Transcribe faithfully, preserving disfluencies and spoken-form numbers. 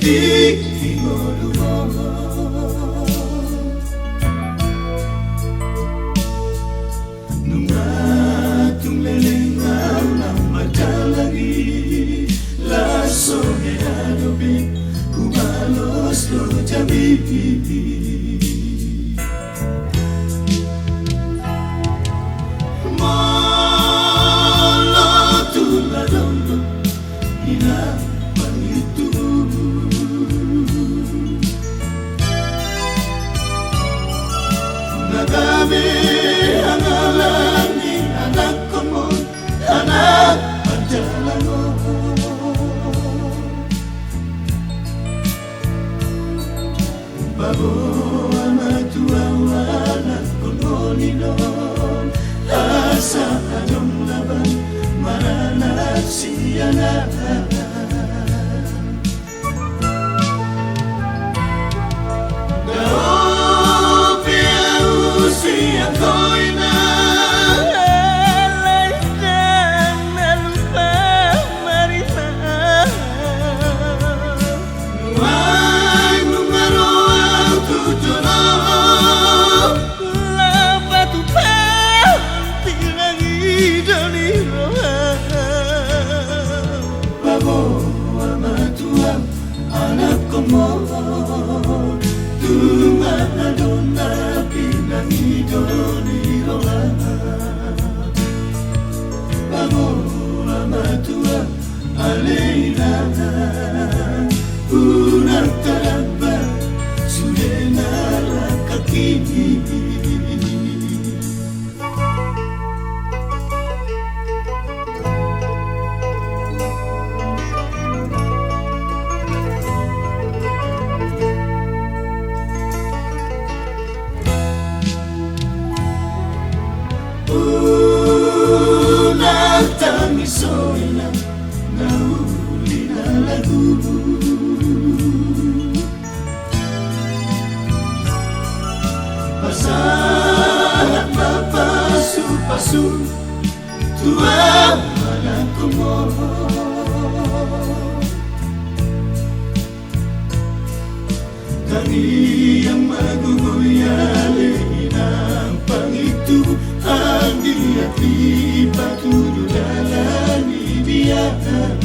Di ngolu on. Nunga tung leleng au na mardalan i, las so hea dope hubalos do jamita. Molo tung adong do inang pangitu na gabe andalan ni anakkonmu, anak panjalangon. Paboa ma tu au anakkon on, asa adong laban maranak sian anak. Dao pe au sian ho inang, alai ndang na lupa marina. Nuaeng nunga ro au tu jolo, laho patupa tilang i do ni roha. Paboa ma tu au anakkon on, tung adong na pinangido ni roha. Paboa ma tu au ale inang, unang tadamba sude na rangkap i. Unang tangis ho inang, na uli na lagu. Pasahat ma pasupasu tu au anakkon on. Tangiang ma gogo i ale inang pangitu, anggiat dipatudu dalan i di au.